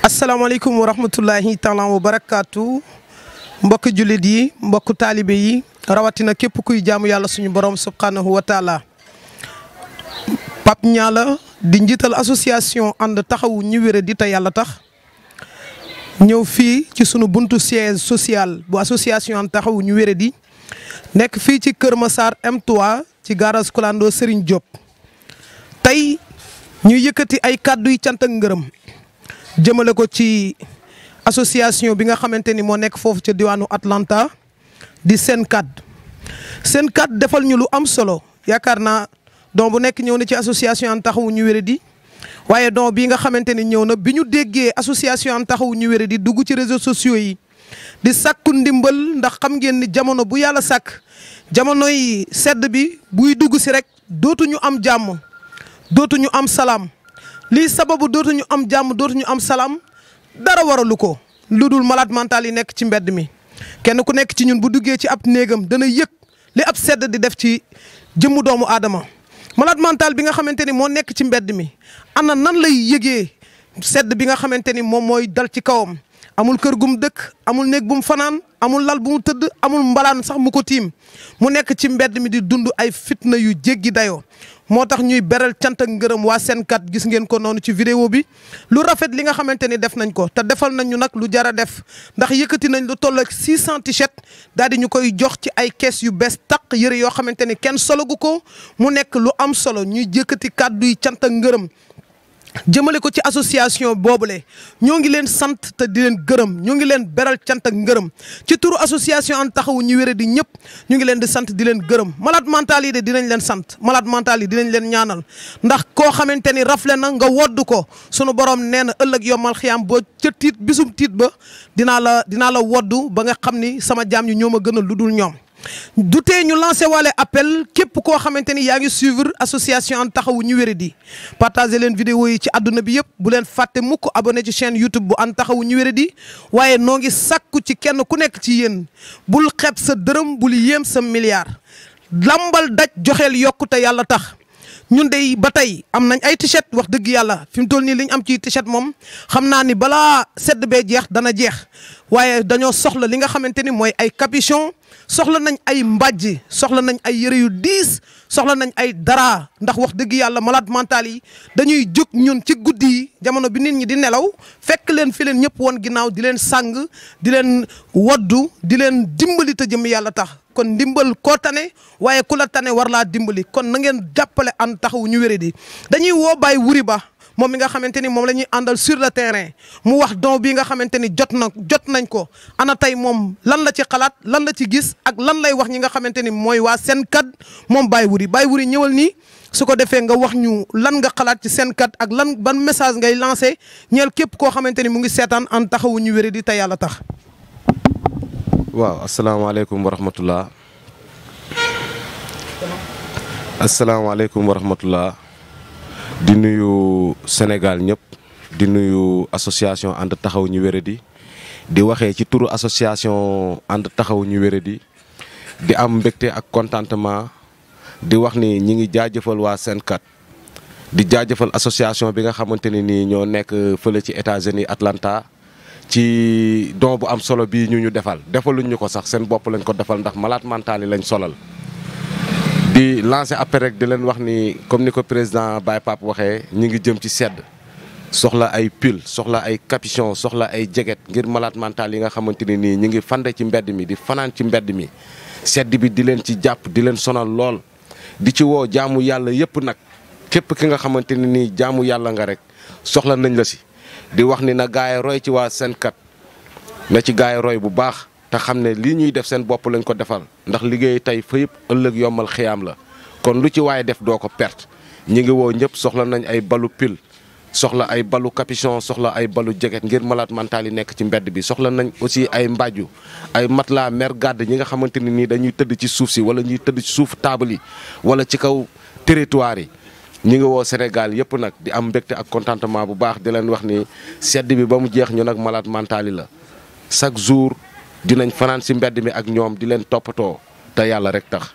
asalaamaaleykum wa rahmatullahi taala wa barakaatu mbokk jullit yi mbokk taalibe yi rawatina képp kuy jaamu yàlla suñu borom subhanahu wa taala. Pape Niang la di njiital association ànd taxawu ñi wéré di te yàlla tax ñëw fii ci sunu buntu siège social bu association ànd taxawu ñu wéré di nekk fii ci Kër Massar M3 ci garage Clando Serigne Diop. tey ñuy yëkkati ay kàddu yi cant ak ngërëm jëmale ko ci association bi nga xamante ni moo nekk foofu ca diwaanu Atlanta di Sen4. Sen4 defal ñu lu am solo yaakaar naa don bu nekk ñëw na ci association ànd taxawu ñu wéré di waaye don bii nga xamante ni ñëw na bi ñu déggee association ànd taxawu ñu wéré di dugg ci réseaux sociaux yi di sàkku ndimbal ndax xam ngeen ni jamono bu yàlla sàkk jamonoy sedd bi buy dugg si rek dootuñu am jàmm dootuñu am salaam. lii sababu dootuñu am jàmm dootuñu am salaam dara waralu ko lu dul malade mental yi nekk ci mbedd mi kenn ku nekk ci ñun bu duggee ci ab néegam dana yëg li ab sedd di def ci jëmmu doomu aadama. malade mental bi nga xamante ni moo nekk ci mbedd mi ana nan lay yëgee sedd bi nga xamante ni moom mooy dal ci kawam amul kër gum dëkk amul néeg bu mu fanaan amul lal bu mu tëdd amul mbalaan sax mu ko tiim mu nekk ci mbedd mi di dund ay fitna yu jéggi dayoo. moo tax ñuy beral cant ak ngërëm waa Sen4 gis ngeen ko noonu ci vidéo bi lu rafet li nga xamante ni def nañ ko te defal nañ ñu nag lu jar a def ndax yëkkati nañ lu toll ak 600 t-shirt daal di ñu koy jox ci ay kees yu bees taq yëre yoo xamante ni kenn sologu ko mu nekk lu am solo ñuy yëkkati kàddu yi cant ak ngërëm jëmale ko ci association boobule ñoo ngi leen sant te di leen gërëm ñoo ngi leen beral cant ak ngërëm ci turu association ànd taxawu ñu wéré di ñëpp ñu ngi leen di sant di leen gërëm malade mental yi de dinañ leen sant malade mental yi dinañ leen ñaanal ndax koo xamante ni rafle na nga wodd ko sunu borom nee na ëllëg yomal xiyaam boo ca tiit bisum tiit ba dinaa la woddu ba nga xam ni sama jaam ñi ñoo ma gënal lu dul ñoom. du tee ñu lancé waale appel képp koo xamante ni yaa ngi suivre association ànd taxawu ñu wéré di partagé leen vidéo yi ci àdduna bi yëpp bu leen fàtte mukk abonné ci chaîne YouTube bu ànd taxawu ñu wéré di waaye noo ngi sàkku ci kenn ku nekk ci yéen bul xeeb sa dërëm bul yéem sa milliard lambal daj joxeel yokku te yàlla tax ñun de ba tey am nañ ay t-shirt wax dëgg yàlla fi mu toll nii li ñu am ci t-shirt moom xam naa ni balaa sedd bee jeex dana jeex waaye dañoo soxla li nga xamante ni mooy ay capuchon soxla nañ ay mbàjj soxla nañ ay yëre yu diis soxla nañ ay dara ndax wax dëgg yàlla malade mental yi dañuy jóg ñun ci guddi yi jamono bi nit ñi di nelaw fekk leen fi leen ñëpp woon ginnaaw di leen sàng di leen woddu di leen dimbali te jëm yàlla tax kon ndimbal koo tane waaye ku la tane war laa dimbali kon na ngeen jàppale ànd taxawu ñu wéré di dañuy woo Baye Wuri Ba moom mi nga xamante ni moom la ñuy àndal sur le terrain mu wax don bi nga xamante ni jot nañ ko ana tey moom lan la ci xalaat lan la ci gis ak lan lay wax ñi nga xamante ni mooy waa Sen4 moom Baye Wuri ñëwal nii su ko defee nga wax ñu lan nga xalaat ci Sen4 ak lan ban message ngay lancé ñeel képp koo xamante ni mu ngi seetaan ànd taxawu ñu wéré di te yàlla tax. waaw asalaamaaleykum wa rahmatullah asalaamaaleykum wa rahmatullah di nuyu Sénégal ñëpp di nuyu association ànd taxaw ñu wéré di waxee ci turu association ànd taxaw ñu wéré di am mbégte ak contentement di wax ni ñi ngi jaajëfal waa Sen4 di jaajëfal association bi nga xamante ni nii ñoo nekk fële ci États-Unis Atlanta ci don bu am solo bii ñu defaluñ ñu ko sax seen bopp lañ ko defal ndax malade mental yi lañ solal di lancer appel rek di leen wax ni comme ni ko président Baye Pape waxee ñi ngi jëm ci sedd soxla ay pull soxla ay capuchon soxla ay jeget ngir malade mental yi nga xamante ni nii ñi ngi fande ci mbedd mi di fanaan ci mbedd mi sedd bi di leen ci jàpp di leen sonal lool di ci woo jaamu yàlla yëpp nag képp ki nga xamante ni nii jaamu yàlla nga rek soxla nañ la si di wax ni na gaay roy ci waa Sen4 na ci gaay roy bu baax te xam ne lii ñuy def seen bopp lañ ko defal ndax liggéey tey fa yëpp ëllëg yombal xiyaam la kon lu ci waaye def doo ko perte ñi ngi woo ñëpp soxla nañ ay balu pile soxla ay balu capuchon soxla ay balu jeget ngir malade mental yi nekk ci mbedd bi soxla nañ aussi ay mbàjju ay matelas mer gàdd ñi nga xamante ni nii dañuy tëdd ci suuf si wala ñuy tëdd ci suuf table yi wala ci kaw territoire yi ñi ngi woo Sénégal yëpp nag di am mbégte ak contentement bu baax di leen wax ni sedd bi ba mu jeex ñu nag malade mental yi la chaque jour dinañ fanaan si mbedd mi ak ñoom di leen toppatoo te yàlla rek tax